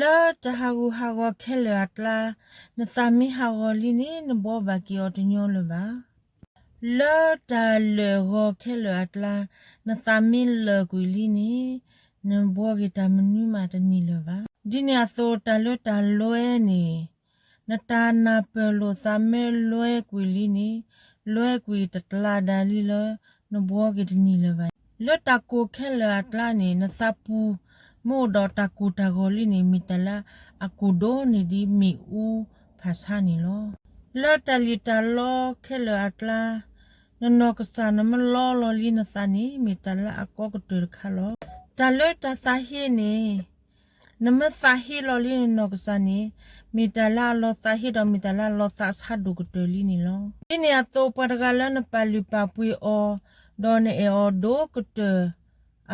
လၢတၢ်ဟးဂူာ်ဟးဂီၤခဲလၢာ်အကျါ, နသးမ့ၢ်ဟးဂီၤလံန့ၣ် နဘှီဘၣ်က့ၤအီၤတညီလၢၤဘၣ်. လၢတၢ်လၢာ်ဂီၤခဲလၢာ်အကျါ, နသးမ့ၢ်လၢာ်ကွံာ်လံန့ၣ်, နဘှီက့ၤတၢ်မနုၤမးတန့ၢ်လၢၤဘၣ်. ဒ်န့ၣ်အသိး တၢ်လၢတၢ်လွဲန့ၣ်, နတၢ်နၢ်ပၢၢ်လိာ်သးမ့ၢ်လွဲကွံာ်လံန့ၣ်, လွဲကွံာ်တကျါဒါလံလၢ နဘှီက့ၤတန့ၢ်လၢၤဘၣ်. လၢတၢ်ကိၢ်ခဲလၢာ်အကျါန့ၣ် နသးပူၤမ့ၢ်အိၣ်ဒီးတၢ်ကိၢ်တၢ်ဂီၤလံန့ၣ် မ့ၢ်တၢ်လၢအကိၢ်ဒိၣ်န့ၢ်ဒ်မ့ၣ်အူဖးဆါန့ၣ်လီၤ. လၢတၢ်လံၣ်တၢ်လီခဲလၢာ်အကျါ, နနီၢ်ကစၢ်နမ့ၢ်လီလီၤလံနသးန့ၣ် မ့ၢ်တၢ်လၢအကီကတၢၢ်တခါလီၤ. တၢ်လၢတၢ်သးဟ့န့ၣ်, နမ့ၢ်သးဟ့လီၤလံနနီၢ်ကစၢ်န့ၣ်, မ့ၢ်တၢ်လၢအလီၤသးဟ့ဒီး မ့ၢ်တၢ်လၢအလီၤသးဆါဒိၣ်ကတၢၢ်လံန့ၣ်လီၤ. ဒ်န့ၣ်အသိး ပှၤတဂၤလၢနပာ်လုၢ်ပာ်ပှ့ၤအီၤ, ဒီးနအဲၣ်အီၤဒိၣ်ကတၢၢ်,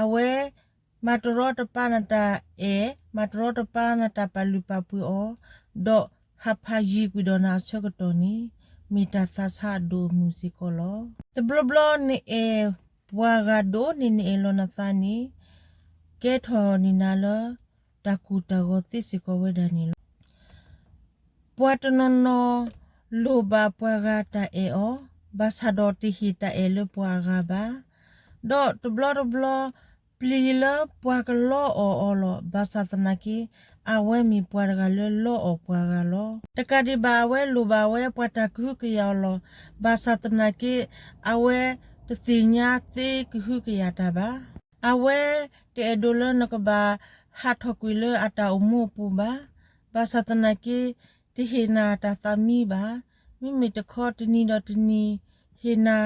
အဝဲမၤတရီတပါနတၢ်အဲၣ်, မၤတရီတပါနတၢ်ပာ်လုၢ်ပာ်ပှ့ၤအီၤ, ဒီးဟးဖးယံၤကွံာ်ဒီးနၤအဆၢကတီၢ်န့ၣ်, မ့ၢ်တၢ်သးဆါအဒိၣ်အမုၢ်စ့ၢ်ကီးလီၤ. တဘျီဘျီနအဲၣ်ပှၤဂၤဒိၣ်န့ၢ်နအဲၣ်လီၤနသးန့ၣ်, ကဲထီၣ်န့ၢ်နၤလၢ တၢ်ကိၢ်တၢ်ဂီၤသ့စ့ၢ်ကီးဝဲဒၣ်န့ၣ်လီၤ. ပှၤတနီၤနီၤလိၣ်ဘၣ်ပှၤဂၤတၢ်အဲၣ်အီၤ, ဘၣ်ဆၣ်ဒီးတဟ့ၣ်တၢ်အဲၣ်လၢပှၤအဂၤဘၣ်. ဒီးတဘျီတဘျီ ပျံၤလၢပှၤကလီအီၤအီၤလီၤ. ဘၣ်ဆၣ်သနာ်က့ အဝဲမ့ၢ်ပှၤတဂၤလၢလီအီၤပှၤဂၤလီၤ. တကးဒံးဘၣ် အဝဲလိၣ်ဘၣ်ဝဲပှၤတၢ်ကဟုကယာ်အီၤလီၤ. ဘၣ်ဆၣ်သနာ်က့ အဝဲတသ့ၣ်ညါသ့ကဟုကယာ်တၢ်ဘၣ်. အဝဲတအဲၣ်ဒိးလၢနကဘၣ်ဟးထီၣ်ကွံာ်လၢအတၢ်အိၣ်မူအပူၤဘၣ်. ဘၣ်ဆၣ်သနာ်က့ တဟ့ၣ်နၤတၢ်သးမံဘၣ်. မ့မ့ၢ်တခီတနံၤဒီးတနံၤ ဟ့ၣ်နၤ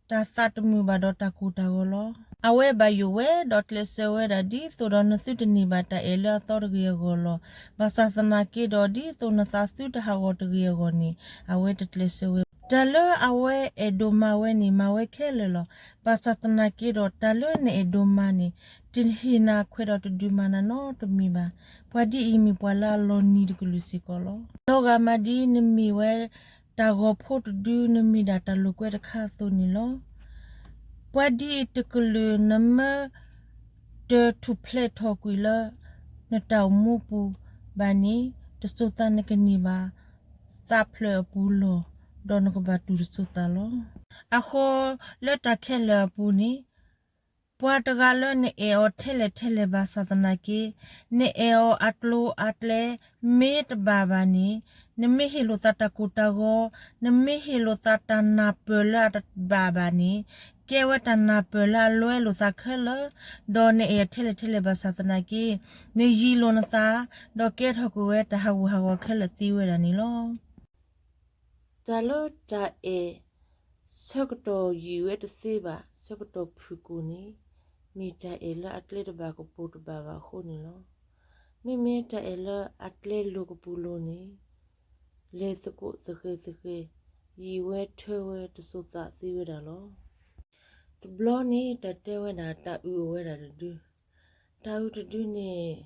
တၢ်သးတမုာ်ဘၣ်ဒီးတၢ်ကိၢ်တၢ်ဂီၤလီၤ. အဝဲဘၣ်ယိၣ်ဝဲဒီးကျဲးစၢးဝဲဒၣ် ဒ်သိးဒီးနသုတန့ၢ်ဘၣ်တၢ်အဲၣ်လၢအသီတဂ့ၤအဂီၢ်လီၤ. ဘၣ်ဆၣ်သနာ်က့ဒီး ဒ်သိးနသးသုတဟးဂီၤတဂ့ၤအဂီၢ်န့ၣ် အဝဲတကျဲးစၢးဝဲ. တၢ်လၢအဝဲအဲၣ်ဒိးမၤဝဲန့ၣ် မၤဝဲခဲလၢာ်လီၤ. ဘၣ်ဆၣ်သနာ်က့ဒီး တၢ်လၢနအဲၣ်ဒိးမၤန့ၣ် တဟ့ၣ်နၤခွဲးဒီးတဒုးမၤနၤနီတမံၤဘၣ်. ပှၤဒ်အံၤမ့ၢ်ပှၤလၢအလီၤနံၤတကလုာ်စ့ၢ်ကီးလီၤ. ဒီးဂၤမးဒ်နမ့ၢ်ဝဲတၢ်ဂီၤဖိတဒု နမ့ၢ်ဒၣ်တၢ်လိာ်ကွဲတခါအသိးန့ၣ်လီၤ. ပှၤဒ်အံၤတကလုာ် နမ့ၢ်တထူၣ်ဖျဲးထီၣ်ကွံာ်လၢ နတၢ်အိၣ်မူပူၤဘၣ်န့ၣ် တစိၤသးနကန့ၢ်ဘၣ် သးဖျၢၣ်အပူၤလီၢ်, ဒီးနကဘၣ်တူၢ်တစိၤသးလီၤ. အဃိလၢတၢ်ခဲလၢာ်အပူၤန့ၣ် ပှၤတဂၤလၢနအဲၣ်အီၤထဲလဲၣ်ထဲလဲၣ်ဘၣ်ဆၣ်သနာ်က့, နအဲၣ်အီၤအကျိၤအကျဲမ့ၢ်တဘၣ်ဘၣ်န့ၣ်, နမ့ၢ်ဟ့ၣ်လိာ်သးတၢ်ကိၢ်တၢ်ဂီၤ, နမ့ၢ်ဟ့ၣ်လိာ်သးတၢ်နၢ်ပၢၢ်လၢအတဘၣ်ဘၣ်န့ၣ်, ကဲဝဲတၢ်နၢ်ပၢၢ်လၢအလွဲလိာ်သးခဲလၢာ်, ဒီးနအဲၣ်အီၤထဲလဲၣ်ထဲလဲၣ်ဘၣ်ဆၣ်သနာ်က့, နယံၤလိာ်နသး, ဒီးကဲထီၣ်ကွံာ်ဝဲတၢ်ဟးဂူာ်ဟးဂီၤခဲလၢာ်သ့ဝဲဒၣ်န့ၣ်လီၤ. တၢ်လၢတၢ်အဲၣ် ဆၢကတီၢ်ယံာ်ဝဲတသ့ဘၣ်, ဆၢကတီၢ်ဖုၣ်ကိာ်န့ၣ် မ့ၢ်တၢ်အဲၣ်လၢအကျဲတဘၣ်ကပိာ်တဘၣ်ဘၣ်အဃိန့ၣ်လီၤ. မ့မ့ၢ်တၢ်အဲၣ်လၢအကျဲလိၤကပူၤလိၤန့ၣ် လဲၤသကိးသဃဲၤသဃဲၤ, ယံာ်ဝဲထၢဝဲတစိၤသးသ့ဝဲဒၣ်လီၤ. တဘျီန့ၣ် တၢ်တဲဝဲဒၣ်တၢ်အုးအိၣ်ဝဲဒၣ်တဒု, တၢ်အုးတဒုန့ၣ်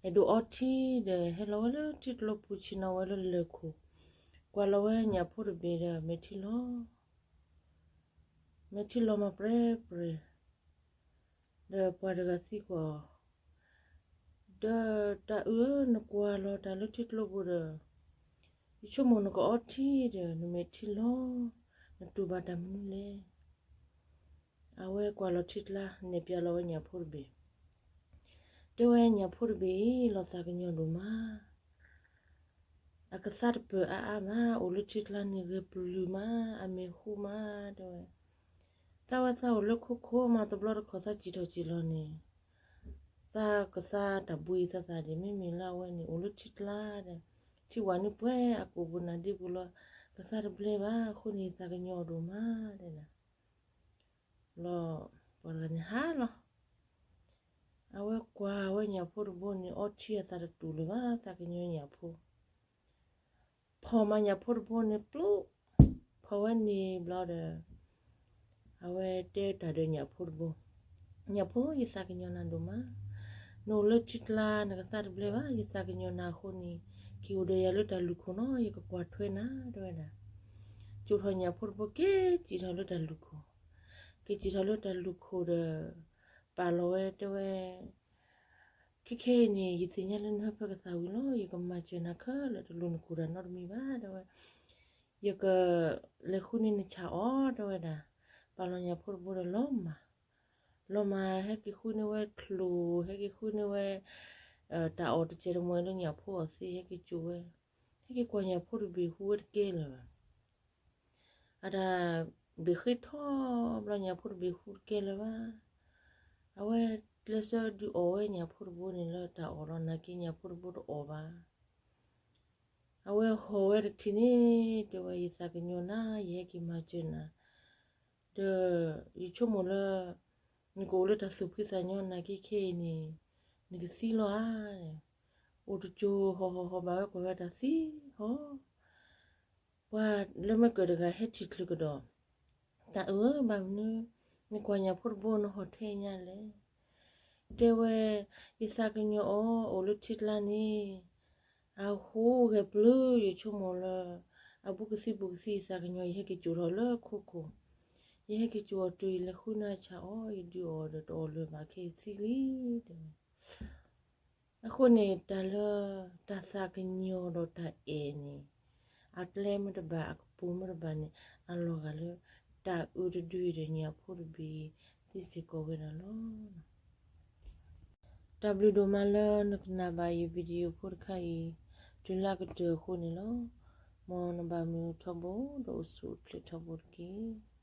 အဲၣ်ဒိးအီထံဒီး ဟဲလီၤဝဲလၢထံကျိပူၤ ဆ့ၣ်နီၤဝဲလၢလၢၢ်ခိၣ်, ကွၢ်လီၤဝဲညၣ်ဖိတဘ့ၣ်ဒီး မဲာ်ထံလီၤ, မဲာ်ထံလီၤမးပြဲပြဲ, ဒီးပှၤတဂၤသံကွၢ်အီၤ, ဒီးတၢ်အုးဧၢ, နကွၢ်လီၤတၢ်လၢထံကျိပူၤဒီး ယဆိကမိၣ်နကအီထံဒီး နမဲာ်ထံလီၤ, နတူၢ်ဘၣ်တၢ်မနုၤလဲၣ်. အဝဲကွၢ်လီၤထံကျါ နဲၣ်ပၠးလီၤဝဲညၣ်ဖိတဘ့ၣ်, တဲဝဲညၣ်ဖိတဘ့ၣ်အံၤ လီၤသးကညီၤဒိၣ်မး, အကသါတပၢၢ်အါအါမး, အိၣ်လၢထံကျါန့ၣ်ဂဲၤပျုၢ်မး, အမဲာ်ဟူမး, တဲဝဲ သးဝဲသးအိၣ်လၢခိခိၣ်မး, တဘျီတခီၣ်သးစံၣ်ထီၣ်စံၣ်လီၤန့ၣ် သးကသါတၢ်ဘှံးသးသးဒံး, မ့မ့ၢ်လၢအဝဲန့ၣ် အိၣ်လၢထံကျါဒီး ထံဝၤနုၢ်ပှဲၤအကိာ်ပူၤနၤဒ့ပူၤလီၤ, ကသါတဘျဲဘၣ်, အဃိန့ၣ် သးကညီၤဒိၣ်မး, တဲဒၣ်. လီၤ, ပှၤတဂၤန့ၣ်ဟါလီၤ. အဝဲကွၢ်ဝဲညၣ်ဖိတဘိန့ၣ် အီထံအသးတတူၢ်လၢၤဘၣ်, သးကညီၤညၣ်ဖိ ဖီၣ်မးညၣ်ဖိတဘိန့ၣ် ပျိ, ဖီၣ်ဝဲန့ၣ်ဘျီဒီး အဝဲတဲတၢ်ဒီးညၣ်ဖိတဘိ, ညၣ်ဖိ, ယသးကညီၤနၤဒိၣ်မး, နအိၣ်လၢထံကျါ နကသါတဘျဲဘၣ်, ယသးကညီၤနၤအဃိန့ၣ် က့ၤအိၣ်ဒီးယၤလၢတၢ်လုၢ်ခိၣ်နီၤ, ယကကွၢ်ထွဲနၤ, တဲဝဲဒၣ်. ကၠိထီၣ်ညၣ်ဖိတဘိ က့ၤစံၣ်ထီၣ်လၢတၢ်လုၢ်ခိၣ်, က့ၤစံၣ်ထီၣ်လၢတၢ်လုၢ်ခိၣ်ဒီး ပာ်လီၤဝဲတဲဝဲ က ခဲခဲအံၤန့ၣ် ယသ့ၣ်ညါလၢနဟၢဖၢကသးဝံၤလီၤ. ယကမၤစၢၤနၤခဲလၢာ် တလိၣ်နကူၣ်တၢ်နီတမံၤဘၣ် တဲဝဲ. ယကလဲၤဃုန့ၢ်နဆၣ်အီၤ တဲဝဲဒၣ်. ပာ်လီၤညၣ်ဖိတဘိဒီးလီၤမၢ်, လီၤမၢ် ဟဲက့ၤဃုန့ၢ်ဝဲချိၣ်, ဟဲက့ၤဃုန့ၢ်ဝဲ တၢ်အီၣ်တစဲးတမှဲၤလၢညၣ်ဖိအီၣ်သ့, ဟဲက့ၤကၠိဝဲ, ဟဲက့ၤကွၢ်ညၣ်ဖိတဘ့ၣ်ဟူဝဲတကဲလၢၤဘၣ်. အတၢ်ဘ့ၣ်ဃ့ထီၣ်ဘျီ ညၣ်ဖိတဘ့ၣ်ဟူတကဲလၢၤဘၣ်. အဝဲကျဲးစၢးဒုးအီၣ်ဝဲညၣ်ဖိတဘိန့ၣ်လၢတၢ်အီၣ်လီၤ, နာ်က့ညၣ်ဖိတဘိတအီၣ်ဘၣ်. အဝဲဟီၣ်ဝဲတထံၣ်န့ၣ် တဲဝဲ, ယသးကညီၤနၤ, ယဟဲက့ၤမၤစၢၤနၤ, ဒီးယဆိကမိၣ်လၢ နကအိၣ်လၢတၢ်သူၣ်ဖှံသးညီ, နာ်က့ခဲအံၤန့ၣ် နကသံလီၤဧါ. အိၣ်တစိၤဟီၣ်ဟီၣ်ဟီၣ်ဘၣ်ဝဲ ကွၢ်ဝဲတၢ်သံဟီၣ်, ပှၤလၢမ့ၢ်ကၢၣ်တဂၤဟဲထံၣ်ချုးကဒီး, တၢ်အၢ ဘၣ်မနုၤ နကွၢ်ညၣ်ဖိတဘိနဟီၣ်ထဲညါလဲၣ်. တဲဝဲ, ယသးကညီၤအီၤ အိၣ်လၢထံကျါန့ၣ် အဟူးဂဲၤပျုၤ, ယဆိကမိၣ်လၢ အဘူးကသံဘူးကသံ ယသးကညီၤ ယဟဲက့ၤကၠိထီၣ်လၢခိခိၣ်, ယဟဲက့ၤကၠိအီၤတုၤ ယလဲၤဃုန့ၢ်အဆၣ်အီၤ, ယဒုးအီၣ်ဒီးတအီၣ်လၢၤဘၣ် ခဲအံၤသံလံ တဲဝဲ. အဃိန့ၣ် တၢ်လၢတၢ်သးကညီၤဒီးတၢ်အဲၣ်န့ၣ် အကျဲမ့ၢ်တဘၣ် အကပူၤမ့ၢ်တဘၣ်န့ၣ် အလီၤဂာ်လၢ တၢ်အုးတဒုအံၤဒီးညၣ်ဖိတဘ့ၣ်သံစ့ၢ်ကီးဝဲဒၣ်လီၤ. တၢ်ဘျုးဒိၣ်မးလၢနကနၣ်ဘၣ်ယ video ဖိတခါအံၤ တုၤလၢအကတၢၢ်အဃိန့ၣ်လီၤ. မ်နဘၣ်မုာ်ထီဘိဒီးအိၣ်ဆူၣ်အိၣ်ချ့ထီဘိတက့ၢ်.